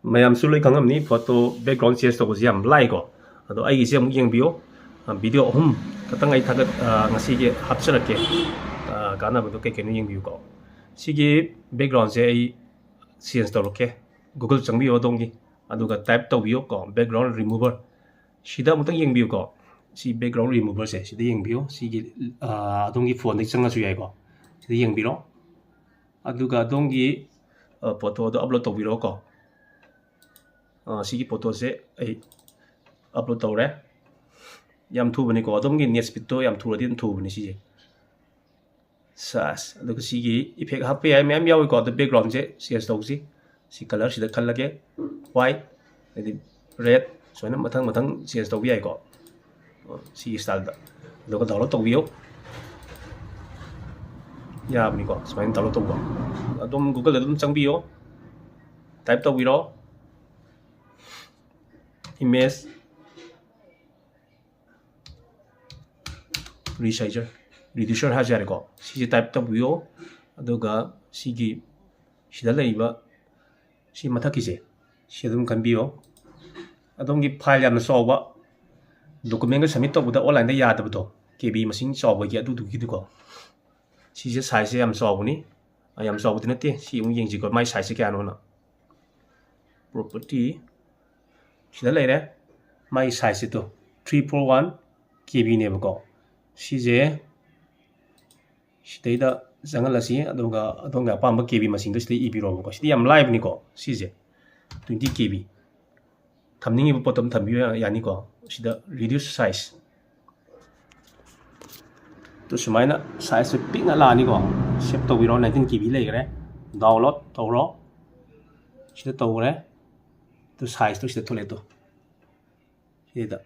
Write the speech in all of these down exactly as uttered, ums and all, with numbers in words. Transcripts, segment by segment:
ꯃꯌꯥꯝꯁꯨ ꯂꯣꯏ ꯈꯪꯉꯝꯅꯤ, photo background change ꯇꯧꯕꯁꯤ ꯌꯥꯝ ꯂꯥꯏꯀꯣ꯫ ꯑꯗꯣ ꯑꯩꯒꯤꯁꯦ ꯑꯃꯨꯛ ꯌꯦꯡꯕꯤꯌꯣ, video ꯑꯍꯨꯝ ꯈꯛꯇꯪ ꯑꯩ ꯊꯥꯒꯠ ꯉꯁꯤꯒꯤ ꯍꯥꯞꯆꯔꯛꯀꯦ꯫ ꯀꯥꯟꯅꯕꯗꯣ ꯀꯩ ꯀꯩꯅꯣ ꯌꯦꯡꯕꯤꯌꯨꯀꯣ꯫ ꯁꯤꯒꯤ backgroundꯁꯦ ꯑꯩ change ꯇꯧꯔꯛꯀꯦ꯫ Google ꯆꯪꯕꯤꯌꯣ ꯑꯗꯣꯝꯒꯤ, ꯑꯗꯨꯒ type ꯇꯧꯕꯤꯌꯣ ꯀꯣ, background remover꯫ ꯁꯤꯗ ꯑꯃꯨꯛꯇꯪ ꯌꯦꯡꯕꯤꯌꯨꯀꯣ꯫ ꯁꯤ background removerꯁꯦ ꯁꯤꯗ ꯌꯦꯡꯕꯤꯌꯨ꯫ ꯁꯤꯒꯤ ꯑꯗꯣꯝꯒꯤ phoneꯗꯒꯤ ꯆꯪꯉꯁꯨ ꯌꯥꯏꯀꯣ꯫ ꯁꯤꯗ ꯌꯦꯡꯕꯤꯔꯣ꯫ ꯑꯗꯨꯒ ꯑꯗꯣꯝꯒꯤ photoꯗꯣ upload ꯇꯧꯕꯤꯔꯣꯀꯣ꯫ ꯁꯤꯒꯤ photoꯁꯦ ꯑꯩ upload ꯇꯧꯔꯦ꯫ ꯌꯥꯝ ꯊꯨꯕꯅꯤꯀꯣ, ꯑꯗꯣꯝꯒꯤ net speedꯇꯣ ꯌꯥꯝ ꯊꯨꯔꯗꯤ ꯑꯗꯨꯝ ꯊꯨꯕꯅꯤ ꯁꯤꯁꯦ꯫ ꯁꯥꯁ, ꯑꯗꯨꯒ ꯁꯤꯒꯤ effect ꯍꯥꯞꯄ ꯌꯥꯏ, ꯃꯌꯥꯝ ꯌꯥꯎꯏꯀꯣ꯫ ꯑꯗꯣ backgroundꯁꯦ change ꯇꯧꯁꯤ꯫ ꯁꯤ colorꯁꯤꯗ ꯈꯜꯂꯒꯦ, white, ꯍꯥꯏꯗꯤ red, ꯁꯨꯃꯥꯏꯅ ꯃꯊꯪ ꯃꯊꯪ change ꯇꯧꯕ ꯌꯥꯏꯀꯣ꯫ ꯁꯤꯒꯤ styleꯗ꯫ ꯑꯗꯨꯒ download ꯇꯧꯕꯤꯌꯨ꯫ ꯌꯥꯕꯅꯤꯀꯣ ꯁꯨꯃꯥꯏꯅ download ꯇꯧꯕ꯫ ꯑꯗꯨꯝ Googleꯗ ꯑꯗꯨꯝ ꯆꯪꯕꯤꯌꯣ, type ꯇꯧꯕꯤꯔꯣ, image resizer, reducer ꯍꯥꯏꯁꯨ ꯌꯥꯔꯦꯀꯣ꯫ ꯁꯤꯁꯦ type ꯇꯧꯕꯤꯌꯣ꯫ ꯑꯗꯨꯒ ꯁꯤꯒꯤ ꯁꯤꯗ ꯂꯩꯔꯤꯕ ꯁꯤ ꯃꯊꯛꯀꯤꯁꯦ ꯁꯤ ꯑꯗꯨꯝ ꯈꯟꯕꯤꯌꯣ꯫ ꯑꯗꯣꯝꯒꯤ file ꯌꯥꯝꯅ ꯆꯥꯎꯕ, documentꯒ submit ꯇꯧꯕꯗ onlineꯗ ꯌꯥꯗꯕꯗꯣ, KB ꯃꯁꯤꯡ ꯆꯥꯎꯕꯒꯤ, ꯑꯗꯨꯗꯨꯒꯤꯗꯤꯀꯣ꯫ ꯁꯤꯁꯦ sizeꯁꯦ ꯌꯥꯝ ꯆꯥꯎꯕꯅꯤ꯫ ꯌꯥꯝ ꯆꯥꯎꯕꯗꯤ ꯅꯠꯇꯦ꯫ ꯁꯤ ꯑꯃꯨꯛ ꯌꯦꯡꯁꯤꯀꯣ, ꯃꯥꯏ sizeꯁꯦ ꯀꯌꯥꯅꯣꯅ꯫ Property ꯁꯤꯗ ꯂꯩꯔꯦ꯫ ꯃꯥꯒꯤ sizeꯁꯤꯗꯣ three four one KBꯅꯦꯕꯀꯣ꯫ ꯁꯤꯁꯦ ꯁꯤꯗꯩꯗ ꯆꯪꯍꯜꯂꯁꯤ, ꯑꯗꯨꯒ ꯑꯗꯣꯝꯒꯤ ꯑꯄꯥꯝꯕ KB ꯃꯁꯤꯡꯗꯣ ꯁꯤꯗ ꯏꯕꯤꯔꯣꯕꯀꯣ꯫ ꯁꯤꯗꯤ ꯌꯥꯝ ꯂꯥꯏꯕꯅꯤꯀꯣ꯫ ꯁꯤꯁꯦ twenty KB, ꯊꯝꯅꯤꯡꯉꯤꯕ ꯄꯣꯠꯇꯣ ꯑꯗꯨꯝ ꯊꯝꯕꯤꯕ ꯌꯥꯅꯤꯀꯣ꯫ ꯁꯤꯗ reduce size, ꯑꯗꯨ ꯁꯨꯃꯥꯏꯅ sizeꯁꯦ ꯄꯤꯛꯅ ꯂꯥꯛꯑꯅꯤꯀꯣ꯫ Save ꯇꯧꯕꯤꯔꯣ, nineteen KB ꯂꯩꯈ꯭ꯔꯦ꯫ Download ꯇꯧꯔꯣ, ꯁꯤꯗ ꯇꯧꯈ꯭ꯔꯦ꯫ ꯑꯗꯨ sizeꯇꯣ ꯁꯤꯗ ꯊꯣꯛꯂꯛꯑꯦ꯫ ꯑꯗꯣ ꯁꯤꯗ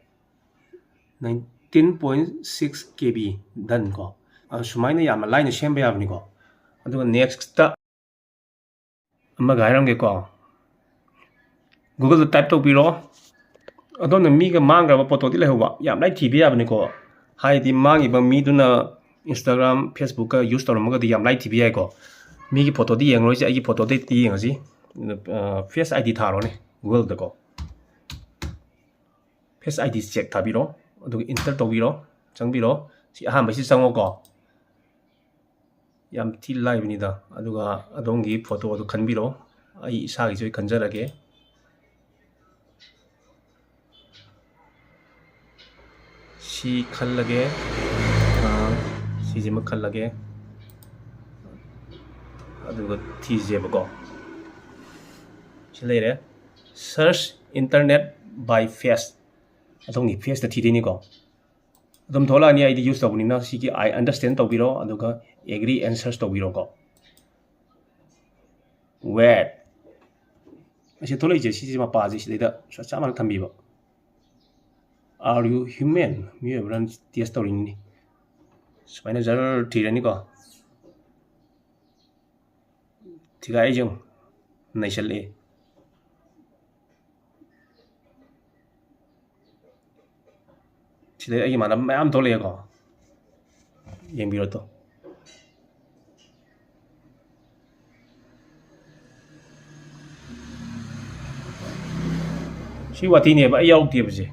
nineteen point six KB, done ꯀꯣ꯫ ꯑꯗꯨ ꯁꯨꯃꯥꯏꯅ ꯌꯥꯝꯅ ꯂꯥꯏꯅ ꯁꯦꯝꯕ ꯌꯥꯕꯅꯤꯀꯣ꯫ ꯑꯗꯨꯒ nextꯇ ꯑꯃꯒ ꯍꯥꯏꯔꯝꯒꯦꯀꯣ꯫ Googleꯗ type ꯇꯧꯕꯤꯔꯣ꯫ ꯑꯗꯣꯝꯅ ꯃꯤꯒ ꯃꯥꯡꯈ꯭ꯔꯕ photoꯗꯤ ꯂꯩꯍꯧꯕ, ꯌꯥꯝ ꯂꯥꯏ ꯊꯤꯕ ꯌꯥꯕꯅꯤꯀꯣ꯫ ꯍꯥꯏꯗꯤ ꯃꯥꯡꯉꯤꯕ ꯃꯤꯗꯨꯅ Instagram, Facebookꯀ use ꯇꯧꯔꯝꯃꯒꯗꯤ ꯌꯥꯝ ꯂꯥꯏ ꯊꯤꯕ ꯌꯥꯏꯀꯣ꯫ ꯃꯤꯒꯤ photoꯗꯤ ꯌꯦꯡꯉꯔꯣꯏꯁꯦ, ꯑꯩꯒꯤ photoꯗꯩ ꯌꯦꯡꯉꯁꯤ꯫ ꯐꯦꯁ ꯑꯥꯏ ꯗꯤ ꯊꯥꯔꯣꯅꯦ꯫ Google-ꯗꯀꯣ ꯐꯦꯁ ꯑꯥꯏ ꯗꯤ ꯆꯦꯛ ꯊꯥꯕꯤꯔꯣ, ꯑꯗꯨꯒ ꯏꯟꯇꯔ ꯇꯧꯕꯤꯔꯣ, ꯆꯪꯕꯤꯔꯣ꯫ ꯁꯤ ꯑꯍꯥꯟꯕꯁꯤ ꯆꯪꯉꯣꯀꯣ꯫ ꯌꯥꯝ ꯊꯤ ꯂꯥꯏꯕꯅꯤꯗ꯫ ꯑꯗꯨꯒ ꯑꯗꯣꯝꯒꯤ ꯐꯣꯇꯣ ꯑꯗꯨ ꯈꯟꯕꯤꯔꯣ꯫ ꯑꯩ ꯏꯁꯥꯒꯤꯁꯨ ꯑꯩ ꯈꯟꯖꯔꯒꯦ꯫ ꯁꯤ ꯈꯜꯂꯒꯦ꯫ ꯑꯥ, ꯁꯤꯁꯤꯃ ꯈꯜꯂꯒꯦ꯫ ꯑꯗꯨꯒ ꯊꯤꯁꯦꯕꯀꯣ꯫ ꯁꯤ ꯂꯩꯔꯦ꯫ Search internet by face꯫ ꯑꯗꯣꯝꯒꯤ ꯐꯦꯁꯇ ꯊꯤꯗꯣꯏꯅꯤꯀꯣ꯫ ꯑꯗꯨꯝ ꯊꯣꯛꯂꯛꯑꯅꯤ, ꯑꯩꯗꯤ ꯌꯨꯁ ꯇꯧꯕꯅꯤꯅ꯫ ꯁꯤꯒꯤ "I understand" ꯇꯧꯕꯤꯔꯣ, ꯑꯗꯨꯒ "Agree and search" ꯇꯧꯕꯤꯔꯣꯀꯣ꯫ Wait꯫ ꯑꯁꯤ ꯊꯣꯛꯂꯛꯏꯁꯦ, ꯁꯤꯁꯦ ꯃꯄꯥꯁꯦ ꯁꯤꯗꯩꯗ ꯆꯞ ꯃꯥꯟꯅ ꯊꯝꯕꯤꯕ꯫ "Are you human?" ꯃꯤꯑꯣꯏꯕ꯭ꯔꯥ ꯇꯦꯁ ꯇꯧꯔꯤꯅꯤ꯫ ꯁꯨꯃꯥꯏꯅ ꯖꯔ ꯊꯤꯔꯅꯤꯀꯣ꯫ ꯊꯤꯒꯥꯏꯁꯦ ꯌꯦꯡꯉꯨ꯫ ꯅꯩꯁꯜꯂꯛꯑꯦ꯫ ꯁꯤꯗꯩ ꯑꯩꯒꯤ ꯃꯥꯟꯅꯕ ꯃꯌꯥꯝ ꯊꯣꯛꯂꯛꯑꯦꯀꯣ꯫ ꯌꯦꯡꯕꯤꯔꯣ ꯇꯣ꯫ ꯁꯤ ꯋꯥꯊꯤꯅꯦꯕ, ꯑꯩ ꯌꯥꯎꯗꯦꯕ ꯁꯦ꯫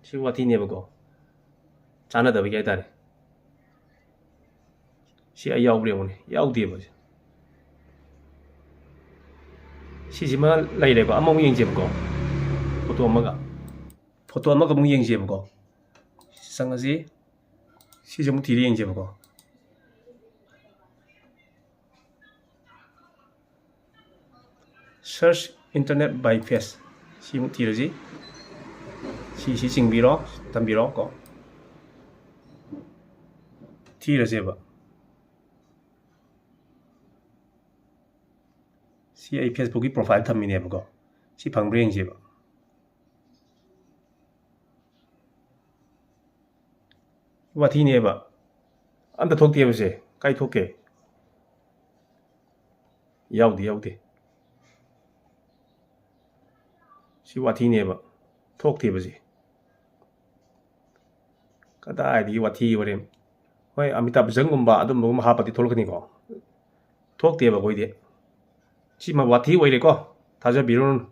ꯁꯤ ꯋꯥꯊꯤꯅꯦꯕꯀꯣ꯫ ꯆꯥꯟꯅꯗꯕꯒꯤ ꯍꯥꯏꯇꯥꯔꯦ꯫ ꯁꯤ ꯑꯩ ꯌꯥꯎꯕ꯭ꯔꯥ ꯌꯦꯡꯉꯨꯅꯦ, ꯌꯥꯎꯗꯦꯕ ꯁꯦ꯫ ꯁꯤꯁꯤꯃ ꯂꯩꯔꯦꯀꯣ, ꯑꯃꯃꯨꯛ ꯌꯦꯡꯁꯦꯕꯀꯣ꯫ ꯐꯣꯇꯣ ꯑꯃꯒ꯫ ꯐꯣꯇꯣ ꯑꯃꯒ ꯑꯃꯨꯛ ꯌꯦꯡꯁꯦꯕꯀꯣ꯫ ꯆꯪꯉꯁꯤ꯫ ꯁꯤꯁꯦ ꯑꯃꯨꯛ ꯊꯤꯔ ꯌꯦꯡꯁꯦꯕꯀꯣ꯫ Search internet by face꯫ ꯁꯤꯃꯨꯛ ꯊꯤꯔꯁꯤ꯫ ꯁꯤꯁꯤ ꯆꯤꯡꯕꯤꯔꯣ, ꯊꯝꯕꯤꯔꯣ ꯀꯣ꯫ ꯊꯤꯔꯁꯦꯕ꯫ ꯁꯤ ꯑꯩ Facebook-ꯀꯤ profile ꯊꯝꯃꯤꯅꯦꯕꯀꯣ꯫ ꯁꯤ ꯐꯪꯕ꯭ꯔꯥ ꯌꯦꯡꯁꯦꯕ꯫ ꯋꯥꯊꯤꯅꯦꯕ꯫ ꯑꯝꯇ ꯊꯣꯛꯇꯦꯕ ꯁꯦ꯫ ꯀꯥꯏ ꯊꯣꯛꯀꯦ? ꯌꯥꯎꯗꯦ, ꯌꯥꯎꯗꯦ꯫ ꯁꯤ ꯋꯥꯊꯤꯅꯦꯕ꯫ ꯊꯣꯛꯇꯦꯕ ꯁꯦ꯫ ꯀꯗꯥꯏꯗꯒꯤ ꯋꯥꯊꯤ ꯋꯥꯔꯦꯝ꯫ ꯍꯣꯏ, ꯑꯃꯤꯇꯥꯕ ꯕꯆꯟꯒꯨꯝꯕ ꯑꯗꯨꯝꯕꯒꯨꯝꯕ ꯍꯥꯞꯄꯗꯤ ꯊꯣꯛꯂꯛꯀꯅꯤꯀꯣ꯫ ꯊꯣꯛꯇꯦꯕ ꯑꯩꯈꯣꯏꯗꯤ꯫ ꯁꯤꯃ ꯋꯥꯊꯤ ꯑꯣꯏꯔꯦꯀꯣ, ꯊꯥꯖꯕꯤꯔꯨꯔꯅꯨ꯫